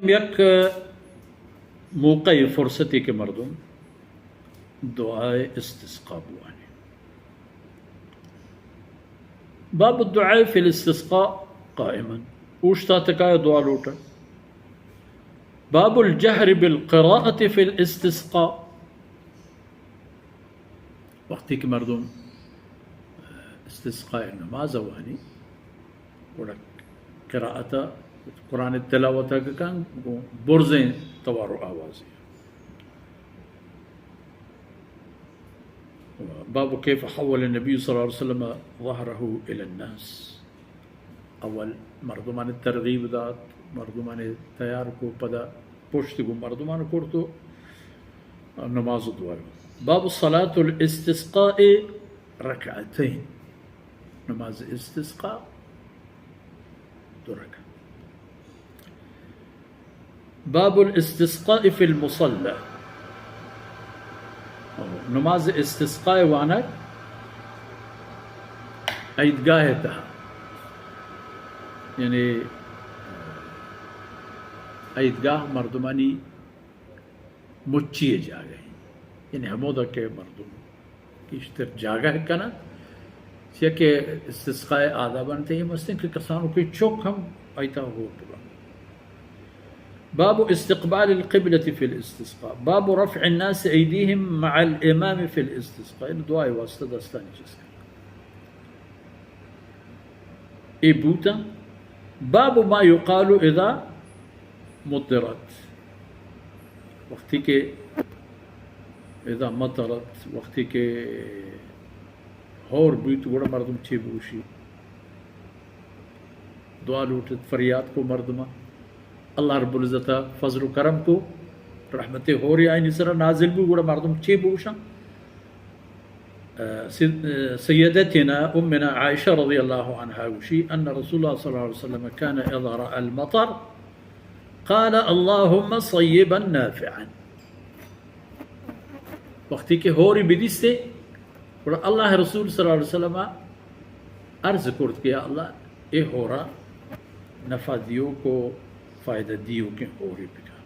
یک موقع، فرصتی کہ مردم دعائے استسقا بوانی۔ باب الدعاء فی الاستسقاء قائما، اوشتاتکا دعا لوٹا۔ باب الجهر بالقراءة فی الاستسقاء، وقتی کہ مردم استسقاء نماز وانی، گڑا قرائت، قرآن تلاوت کن، گوں برزیں توار و آوازی۔ باب کیف حول النبی صلی اللہ علیہ وسلم ظهره الی الناس۔ اول مردمان ترغیب دات، مردمان تیار کو، پدا پشت گوں مردمان کرت و نماز و دعا۔ باب صلاة الاستسقاء رکعتین، نماز استسقا دو رکعت۔ باب الاستسقاء فی المصلی، نماز استسقاء وانگ عیدگاہ تہا، یعنی عیدگاہ مردمانی مچی جاگہ، یعنی ہمودا کہ مردم گیشتر جاگہ کنت، چیا کہ استسقاء آدابانی تہا ہم استیں کہ کسانوکیں چک ہم آئی تہا ہور ببنت۔ باب استقبال القبلة في الاستسقاء، باب رفع الناس ایدیهم مع الامام في الاستسقاء، یعنی دعائے واسطہ دستانی چست کنگ۔ اے بوتاں۔ باب ما یقال اذا مطرت، وقتی کہ، اذا مطرت، وقتی کہ ہور بوت، گڑا مردم چے بگوشی؟ دعا لوٹت، فریاد کو مردماں۔ اللہ رب العزت فضل و کرم کو، رحمت ہورے آئینی سرا نازل بو، گڑا مردم چے بگوشاں؟ سید-، سیدتنا امنا عائشہ رضی اللہ عنہا گوشی، ان رسول اللہ صلی اللہ علیہ وسلم کان اذا رأى المطر قال اللهم صيبا نافعا۔ وقتی کہ ہوری بدیستے، گڑا اللہ رسول صلی اللہ علیہ وسلم عرض کرت کہ یا اللہ، اے ہورا نفع دیوک و فائدہ دیوکیں ہوری بکن۔